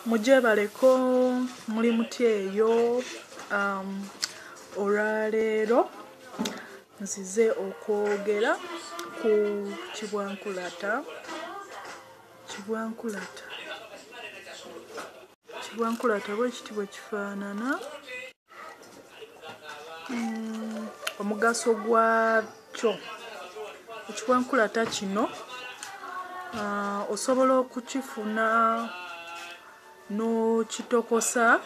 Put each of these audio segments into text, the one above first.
Mujebaleko muli mutya eyo. Olwaleero nzize okwogera ku kibwankulata. Kibwankulata. Kibwankulata bwe kiti bwe kifaanana. Omugaso gwakyo. Ekibwankulata kino osobola okukifuna n'okitokosa,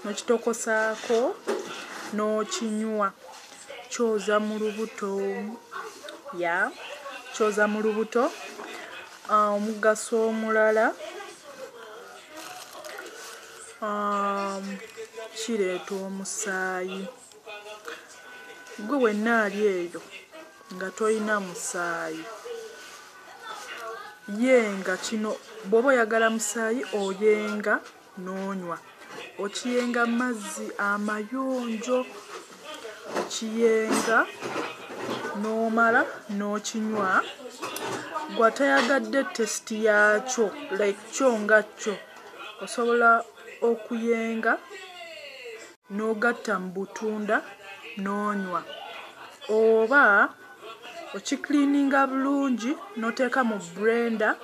n'okitokosaako n'okinywa. Kyoza mu lubuto, ya kyoza mu lubuto. Omugaso omulala, kireeta omusaayi. Gwe wenna ali eyo nga toyina musaayi, yenga kino. Bw'oba oyagala musaayi, oyenga n'onywa. Okiyenga mu mazzi amayonjo, okiyenga n'omala n'okinywa. Gwe atayagadde taste yaakyo, like kyo nga kyo, osobola okuyenga n'ogatta mu butunda n'onywa, oba okicleaninga bulungi n'oteeka mu blender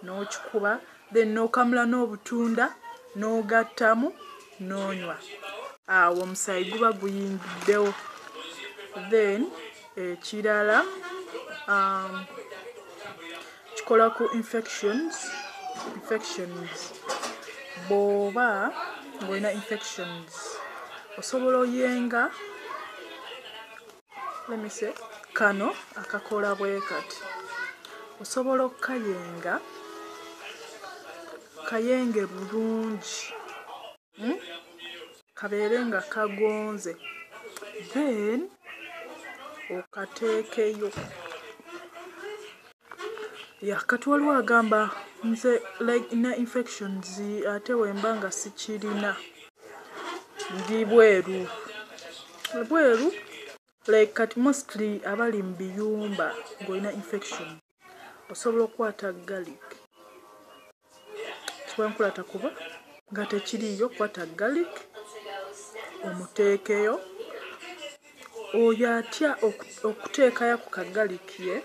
n'okikuba, then n'okamula n'obutunda n'ogattamu n'onywa. Awo omusaayi guba guyingiddewo. Then ekirala, kikola ku infections. Infections, bw'oba ng'olina infections, osobola oyenga, let me say, kano akakola bwe kati, osobola okkayenga, kayenge bulungi, Kabeere nga kagonze, then okateekeyo. Ya kati waliwo agamba, "Nze like nina infections, ate wemba nga sikirina, ndi bweru bweru." Like kati mostly abali mu biyumba, ng'olina infection, osobola okukwata garlic. Kibwankulata kuba nga tekiriiyo, kwata garlic omuteekeyo. Oyo atya okuteekayo ku ka garlic, ye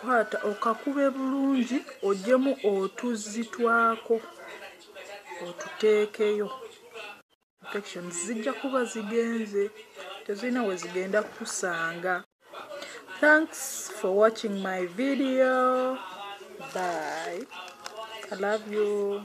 kwata okakube bulungi, oggyemu otuzzi twako, otuteekeyo. Infections zijja kuba zigenze, tezirina we zigenda kukusanga. Thanks for watching my video. Bye, I love you.